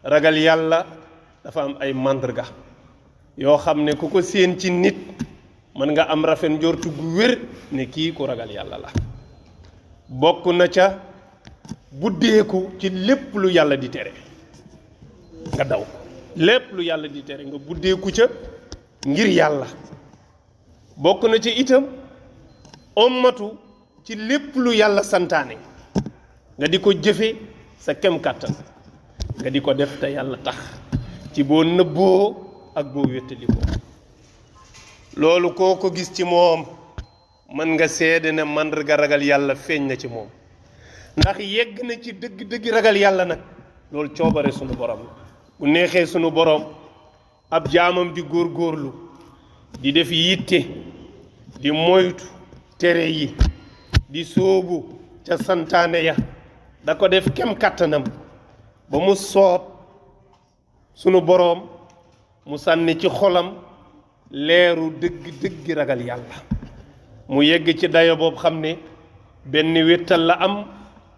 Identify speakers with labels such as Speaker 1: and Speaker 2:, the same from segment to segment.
Speaker 1: ragal yàlla dafa am ay màndarga yoo xam ne ku ko séen ci nit mën nga am rafet njortu gu wér ne kii ku ragal yàlla la. bokk na ca buddeeku ci lépp lu yàlla di tere nga daw lépp lu yàlla di tere nga buddeeku ca ngir yàlla. bokk na ci itam ommatu ci lépp lu yàlla santaane nga di ko jëfe sa kem kàttan nga di ko def te yàlla tax ci boo nëbboo ak boo wéttali ko. loolu koo ko gis ci moom mën nga seede ne màndarga ragal yàlla feeñ na ci moom, ndax yegg na ci dëgg-dëgg ragal yàlla nag loolu coobare sunu borom la. bu neexee sunu borom ab jaamam di góorgóorlu di def yitte di moytu tere yi di sóobu ca santaane ya da ko def kem kàttanam ba mu soob sunu boroom mu sànni ci xolam leeru dëgg ragal yàlla mu yegg ci dayo boobu xam ne benn wéttal la am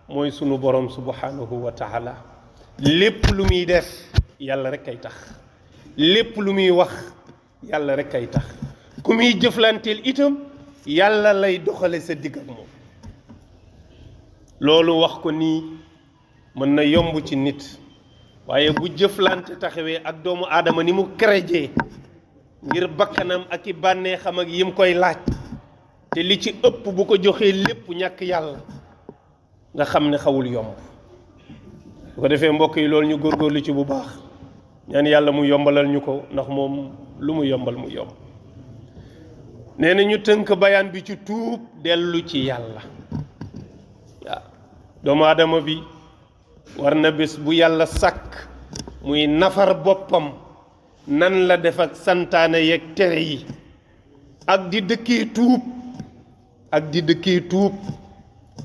Speaker 1: mooy sunu boroom subhanahu wa taala. lépp lu muy def yàlla rek kay tax, lépp lu muy wax yàlla rek kay tax, ku muy jëflanteel itam yàlla lay doxale sa digg ak moom. loolu wax ko nii mën na yomb ci nit, waaye bu jëflante taxawee ak doomu aadama ni mu kerejee ngir bakkanam ak i bànneexam ak yim koy laaj, te li ci ëpp bu ko joxee lépp ñàkk yàlla nga xam ne xawul yomb. bu ko defee mbokk yi loolu ñu góorgóorlu ci bu baax, ñaan yàlla mu yombalal ñu ko, ndax moom lu mu yombal mu yomb. nee na ñu tënk bayaan bi ci tuub dellu ci yàlla. waaw doomu aadama bi war na bés bu yàlla sàkk muy nafar boppam nan la def ak santaane yeeg tere yi, ak di dëkkee tuub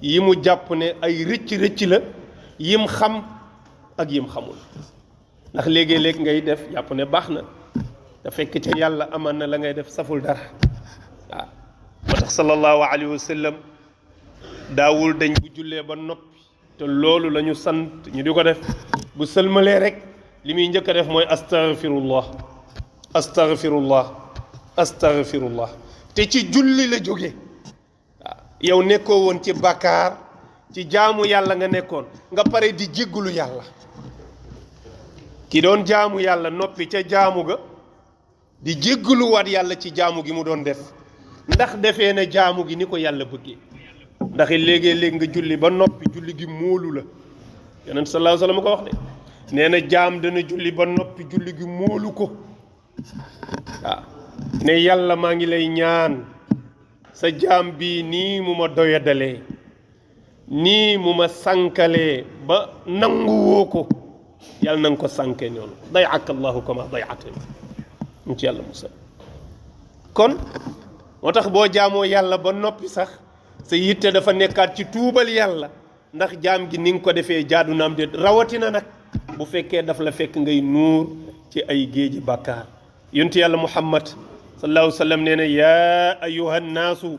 Speaker 1: yi mu jàpp ne ay rëcc la yim xam ak yim xamul. ndax léegi-léeg ngay def jàpp ne baax na te fekk ca yàlla aman na la ngay def saful dara. waaw moo tax sallallahu alayhi wa sallam daawul dañ bu jullee ba noppi, te loolu la ñu sant ñu di ko def, bu sëlmalee rek li muy njëkk a def mooy astaghfirullah astaghfirullah astaghfirullah. te ci julli la jóge. waaw yow nekkoo woon ci bàkkaar, ci jaamu yàlla nga nekkoon, nga pare di jéggulu yàlla. ki doon jaamu yàlla noppi ca jaamu ga di jégguluwaat yàlla ci jaamu gi mu doon def, ndax defee na jaamu gi ni ko yàlla bëggee. ndax léegi-léeg nga julli ba noppi julli gi móolu la. yonent sallallahu alayhi wa sallam ko wax de, nee na jaam dana julli ba noppi julli gi móolu ko. waaw ne yàlla maa ngi lay ñaan sa jaam bi nii mu ma doyadalee, nii mu ma sànkalee ba nanguwoo ko, yàlla na nga ko sànkee noonu. dayaka allahu kama dayatani mu ci yàlla musal. kon moo tax boo jaamoo yàlla ba noppi sax sa yitte dafa nekkaat ci tuubal yàlla, ndax jaam gi ni nga ko defee jaadu naam de, rawatina nag bu fekkee daf la fekk ngay nuur ci ay géeji bàkkaar. yonent yàlla muhammad sallallahu alayhi wa sallam nee na yaa ayuha nnaasu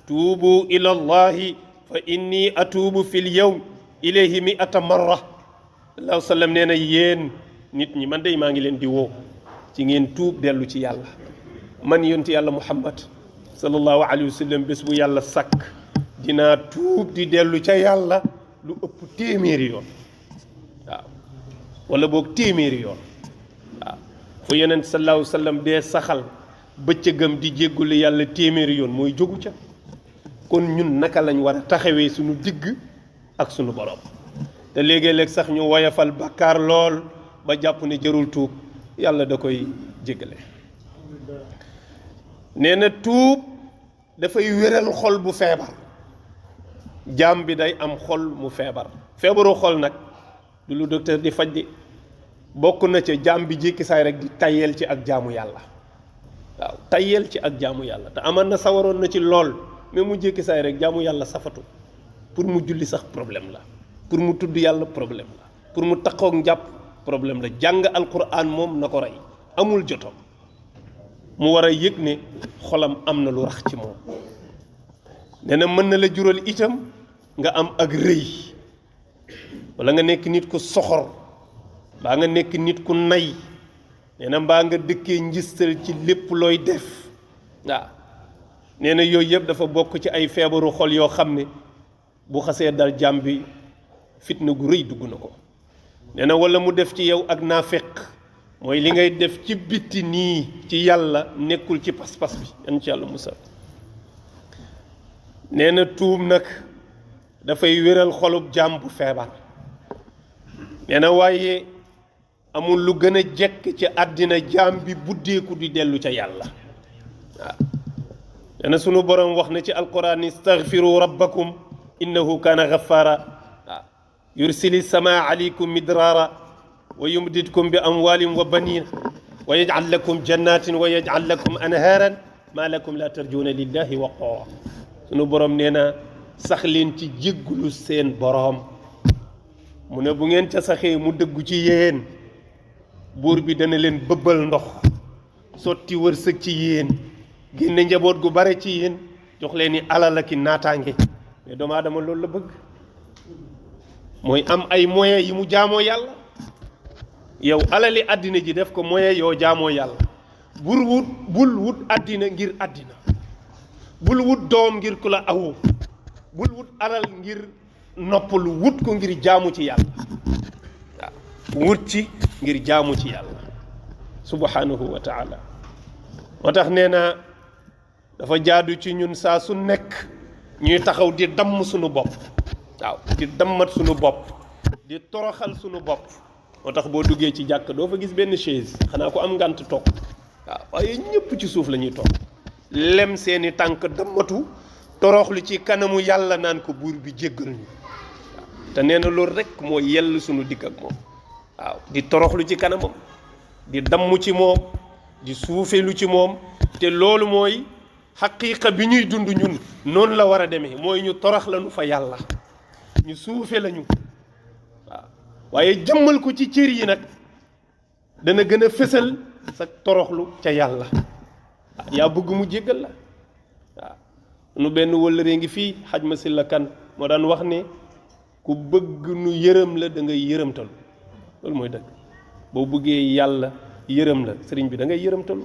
Speaker 1: tuubu ila allahi fa inni atuubu fil yawm ilayhi mi'ata marra. sallallahu alayhi wa sallam nee na yéen nit ñi man day maa ngi leen di woo ci ngeen tuub dellu ci yàlla. man yonent yàlla muhammad sallallahu alayhi wa sallam bés bu yàlla sàkk dinaa tuub di dellu ca yàlla lu ëpp téeméeri yoon. waaw wala boog téeméeri yoon. waaw fu yonent sallallahu alayhi wa sallam dee saxal bëccëgam di jéggulu yàlla téeméeri yoon mooy jógu ca. kon ñun naka lañ war a taxawee suñu digg ak suñu borom. te léegi-léeg sax ñu woyafal bàkkaar lool ba jàpp ne jarul tuub, yàlla da koy jéggale. nee na tuub dafay wéral xol bu feebar. jaam bi day am xol mu feebar. feebaru xol nag du lu docteur di faj di, bokk na ca jaam bi jékki saay rek di tayyeel ci ak jaamu yàlla. waaw tayyeel ci ak jaamu yàlla, te aman na sawaroon na ci lool, mais mu jékki saay rek jaamu yàlla safatu. pour mu julli sax problème la, pour mu tudd yàlla problème la, pour mu taxaw njàpp problème la. jàng alquran moom na ko rey, amul jotom. mu war a yëg ne xolam am na lu rax ci moom. nee na mën na la jural itam nga am ak rëy, wala nga nekk nit ku soxor, mbaa nga nekk nit ku nay nee na mbaa nga dëkkee njistal ci lépp looy def waaw nee na yooyu yëpp dafa bokk ci ay feebaru xol yoo xam ne bu xasee dal jàmm bi fitna gu rëy dugg na ko nee na wala mu def ci yow ak naafeq mooy li ngay def ci bitti nii ci yàlla nekkul ci pas-pas bi yan ci yàlla musal nee na tuub nag dafay wéral xolub jàmm bu feebar nee na waaye amul lu gën a jekk ci àddina jaam bi buddeeku di dellu ca yàlla waaw nee na sunu borom wax na ci alquran istaghfiru rabbakum innahu kaana ghaffara waaw yursili samaa alaykum midraara wa yumdidkum bi amwaalin wa baniin wa yaj'al lakum jannatin wa yaj'al lakum anhaaran maa lakum laa tarjuuna lillahi waqaara sunu borom nee na sax leen ci jéggulu seen borom mu ne bu ngeen ca saxee mu dëggu ci yéen buur bi dana leen bëbbal ndox sotti wërsëg ci yéen génne njaboot gu bare ci yéen jox leen ni alal ak naataange mais doomu aadama loolu la bëgg mooy am ay moyens yi mu jaamoo yàlla yow alali àddina ji def ko moyen yoo jaamoo yàlla bul wut àddina ngir àddina bul wut doom ngir ku la awu bul wut alal ngir noppalu wut ko ngir jaamu ci yàlla waaw wut ci ngir jaamu ci yàlla subhanahu wa taala moo tax nee na dafa jaadu ci ñun saa su nekk ñuy taxaw di damm suñu bopp waaw di dammat suñu bopp di toroxal suñu bopp moo tax boo duggee ci jàkk doo fa gis benn chaise xanaa ko am ngànt toog waaw waaye ñëpp ci suuf la ñuy toog lem seeni tànk dammatu toroxlu ci kanamu yàlla naan ko buur bi jéggal ñu waaw te nee na loolu rek moo yell suñu digg ak moom waaw di toroxlu ci kanamam di damm ci moom di suufeelu ci moom te loolu mooy xaqiiqa bi ñuy dund ñun noonu la war a demee mooy ñu torox lañu fa yàlla ñu suufe lañu waaw waaye jëmmal ko ci cër yi nag dana gën a fësal sa toroxlu ca yàlla yaa bëgg mu jéggal la waaw nu benn wëllëree ngi fii xaj ma si la kan moo daan wax ne ku bëgg nu yërëm la da ngay yërëmtalu loolu mooy dëgg boo bëggee yàlla yërëm la sëriñ bi da ngay yërëmtalu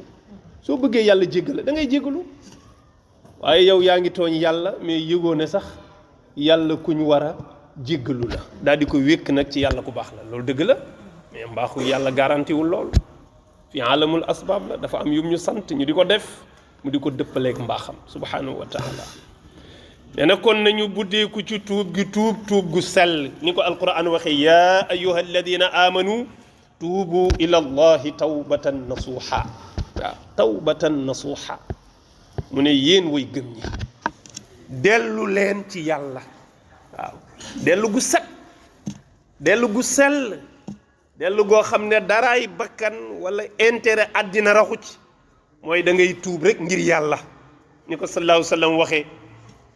Speaker 1: soo bëggee yàlla jéggal la da ngay jéggalu waaye yow yaa ngi tooñ yàlla mais yëgoo ne sax yàlla ku ñu war a jéggalu la daal di ko wékk nag ci yàlla ku baax la loolu dëgg la mais mbaaxu yàlla garanti wul loolu fi alamul asbaab la dafa am yum ñu sant ñu di ko def mu di ko dëppaleeg mbaaxam subhanahu wa taala nee na kon nañu buddeeku ci tuub gi tuub gu sell ni ko alquran waxee yaa ayyuha alladina amanu tuubu ila allahi tawbatan nasuha waaw tawbatan nasuha mu ne yéen way gëm ñi dellu leen ci yàlla waaw dellu gu set dellu gu sell dellu goo xam ne daraay bakkan wala intérêt àddina raxu ci mooy da ngay tuub rek ngir yàlla ni ko sallallahu alayhi wa sallam waxee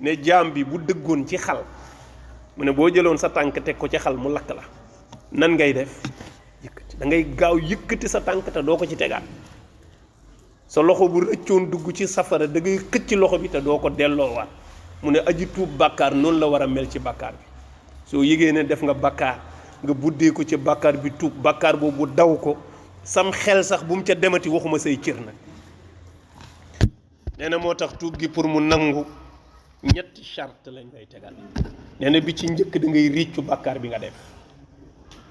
Speaker 1: ne jaam bi bu dëggoon ci xal mu ne boo jëloon sa tànk teg ko ci xal mu lakk la nan ngay def yëkkati da ngay gaaw yëkkati sa tànk te doo ko ci tegaat sa loxo bu rëccoon dugg ci safara da ngay xëcc loxo bi te doo ko delloowaat mu ne aji tuub bàkkaar noonu la war a mel ci bàkkaar bi soo yëgee ne def nga bàkkaar nga buddee ko ci bàkkaar bi tuub bàkkaar boobu daw ko sam xel sax bu mu ca demati waxuma say cër nag nee na moo tax tuub gi pour mu nangu ñetti charte lañ koy tegal nee na bi ci njëkk da ngay réccu bàkkaar bi nga def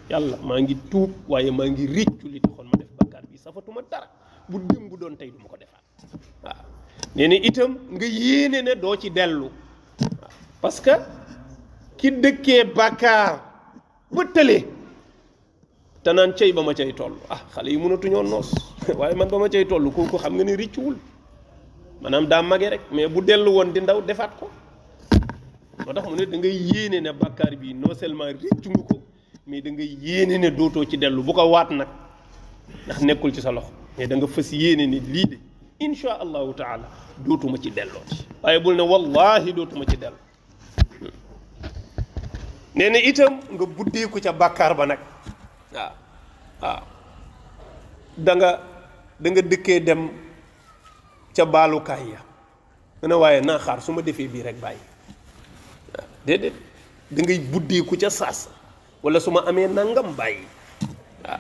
Speaker 1: yàlla maa ngi tuub waaye maa ngi réccu li taxoon ma def bàkkaar bi safatuma dara bu dem bu doon tey du ma ko defaat waaw nee na itam nga yéene ne doo ci dellu waaw parce que ki dëkkee bàkkaar ba tëlee te naan cey ba ma cay toll xale yi mënatuñoo noos waaye man ba ma cay toll kooku xam nga ne riccuwul maanaam daa mage rek mais bu dellu woon di ndaw defaat ko moo tax mu ne da ngay yéene ne bàkkaar bi non seulement riccu nga ko mais da ngay yéene ne dootoo ci dellu bu ko waat nag ndax nekkul ci sa loxo mais da nga fas yéene ne lii de insha allahu taala dootuma ci dellooti waaye bul ne wallahi dootuma ci dellu nee na itam nga buddeeku ca bàkkaar ba nag waaw da nga dëkkee dem ca baalukaay ya nga ne waaye naa xaar su ma defee bii rek bàyyi waaw déedéet da ngay buddeeku ca saas wala su ma amee nangam bàyyi waaw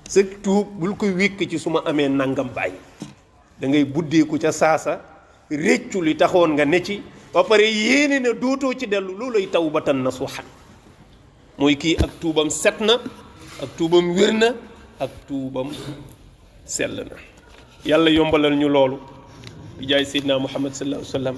Speaker 1: sa tuub bul ko wékk ci su ma amee nangam bàyyi da ngay buddeeku ca saasa réccu li taxoon nga ne ci ba pare yéene na dootoo ci dellu loolay tawbatan nasuha mooy kii ak tuubam set na ak tuubam wér na ak tuubam sell na yàlla yombalal ñu loolu bi jaay seydina muhammad sallallahu alayhi wa sallam